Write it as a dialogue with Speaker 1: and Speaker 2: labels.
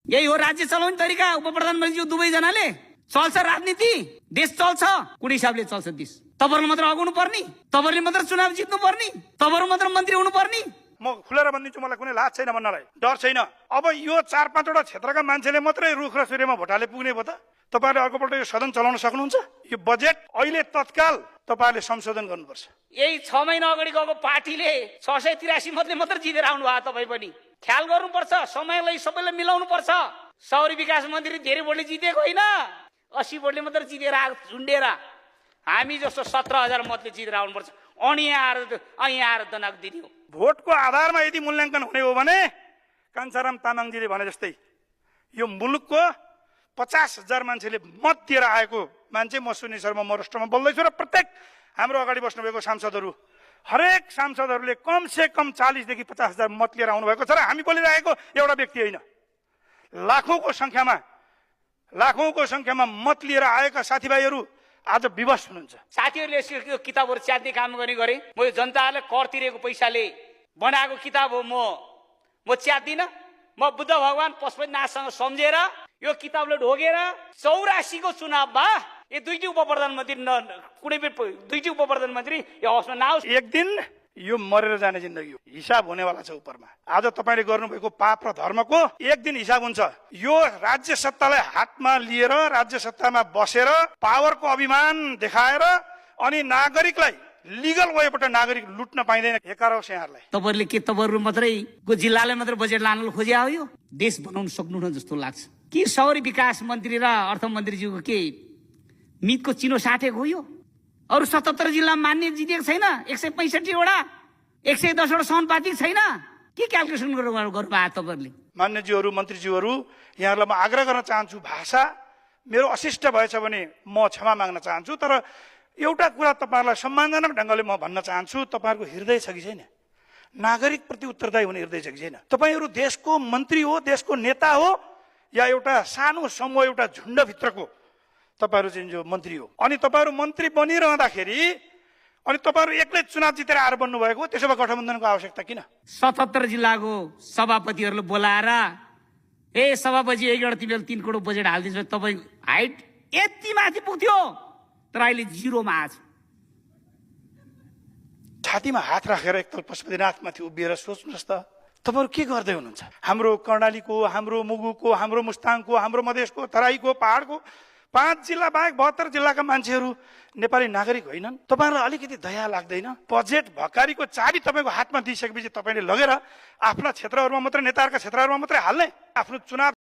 Speaker 1: यही हो राज्य चलाउने तरिका। उप प्रधानमन्त्री दुवैजनाले चल्छ राजनीति, देश चल्छ, कुनै हिसाबले चल्छ देश। तपाईँहरूले मात्र अगाउनु पर्ने, तपाईँहरूले मात्र चुनाव जित्नु पर्ने, तपाईँहरू मात्र मन्त्री हुनु पर्ने।
Speaker 2: म खुलेर भनिदिन्छु, मलाई कुनै लाज छैन भन्नलाई, डर छैन। अब यो 4-5वटा क्षेत्रका मान्छेले मात्रै रुख र सूर्यमा भोटाले पुग्ने भयो त? तपाईँहरूले अर्कोपल्ट यो सदन चलाउन सक्नुहुन्छ? यो बजेट अहिले तत्काल तपाईँहरूले संशोधन गर्नुपर्छ।
Speaker 1: यही 6 महिना अगाडि गएको पार्टीले 683 मतले मात्र जितेर आउनु भयो। तपाईँ पनि ख्याल गर्नुपर्छ, समयलाई सबैलाई मिलाउनु पर्छ। शहरी विकास मन्त्री धेरै भोटले जितेको होइन, 80 भोटले मात्र जितेर झुन्डेर। हामी जस्तो 17,000 मतले जितेर आउनुपर्छ। अनि यहाँ आएर दनाक दिने हो।
Speaker 2: भोटको आधारमा यदि मूल्याङ्कन हुने हो भने कान्छाराम तामाङजीले भने जस्तै यो मुलुकको 50,000 मान्छेले मत दिएर आएको मान्छे म सुनिल शर्मा मोरस्टोमा बोल्दैछु र प्रत्येक हाम्रो अगाडि बस्नुभएको सांसदहरू, हरेक सांसदहरूले कमसे कम 40,000 देखि 50,000 मत लिएर आउनुभएको छ र हामी बोलिरहेको एउटा व्यक्ति होइन। लाखौंको संख्यामा मत लिएर आएका साथीभाइहरू आज विवश हुनुहुन्छ।
Speaker 1: साथीहरूले यो किताबहरू च्यात्ने काम गरे। म यो जनताले कर तिरेको पैसाले बनाएको किताब हो। म च्यात्दिनँ। म बुद्ध भगवान पशुपतिनाथसँग सम्झेर यो किताबले ढोगेर 84 को चुनावमा यो दुईटी उप प्रधानमन्त्री कुनै पनि दुईटी उप प्रधानमन्त्री यो हाउसमा नआओस्।
Speaker 2: एक दिन यो मरेर जाने जिन्दगी हो, हिसाब हुनेवाला छ उपरमा। आज तपाईँले गर्नुभएको पाप र धर्मको एक दिन हिसाब हुन्छ। यो राज्य सत्तालाई हातमा लिएर राज्य सत्तामा बसेर पावरको अभिमान देखाएर अनि नागरिकलाई लिगल वेबाट नागरिक लुट्न पाइँदैन। हेकार होस् यहाँहरूलाई।
Speaker 1: तपाईँहरूले के तपाईँहरू मात्रै को जिल्लाले मात्रै बजेट लान खोज्या हो? यो देश बनाउन सक्नुहुन्न जस्तो लाग्छ कि? शहरी विकास मन्त्री र अर्थमन्त्रीज्यूको के मितको चिनो साटेको हो? यो अरू 77 जिल्ला मान्य जितेको छैन, 165 वटा 110 वटा समानुपातिक छैन। के क्यालकुलेसन गर्नु भयो तपाईँहरूले?
Speaker 2: मान्यज्यूहरू, मन्त्रीज्यूहरू, यहाँहरूलाई म आग्रह गर्न चाहन्छु, भाषा मेरो अशिष्ट भएछ भने म क्षमा माग्न चाहन्छु। तर एउटा कुरा तपाईँहरूलाई सम्मानजनक ढङ्गले म भन्न चाहन्छु, तपाईँहरूको हृदय छ कि छैन? नागरिक प्रति उत्तरदायी हुने हृदय छ कि छैन? तपाईँहरू देशको मन्त्री हो, देशको नेता हो, या एउटा सानो समूह, एउटा झुन्डभित्रको तपाईँहरू चाहिँ जो मन्त्री हो? अनि तपाईँहरू मन्त्री बनिरहँदाखेरि अनि तपाईँहरू एक्लै चुनाव जितेर आएर बन्नुभएको, त्यसो भए गठबन्धनको आवश्यकता किन?
Speaker 1: 77 जिल्लाको सभापतिहरूले बोलाएर सभापछि 1 करोड तिमीले 3 करोड बजेट हालिदिन्छ, तपाईँ हाइट यति माथि पुग्थ्यो, तर अहिले 0 मा आछ।
Speaker 2: छातीमा हात राखेर एकताल पशुपतिनाथमाथि उभिएर सोच्नुहोस् त, तपाईँहरू के गर्दै हुनुहुन्छ? हाम्रो कर्णालीको, हाम्रो मुगुको, हाम्रो मुस्ताङको, हाम्रो मधेसको, तराईको, पहाडको 5 जिल्ला बाहेक 72 जिल्लाका मान्छेहरू नेपाली नागरिक होइनन्? तपाईँहरूलाई अलिकति दया लाग्दैन? बजेट भकारीको चाबी तपाईँको हातमा दिइसकेपछि तपाईँले लगेर आफ्ना क्षेत्रहरूमा मात्रै, नेताहरूका क्षेत्रहरूमा मात्रै हाल्ने? आफ्नो चुनाव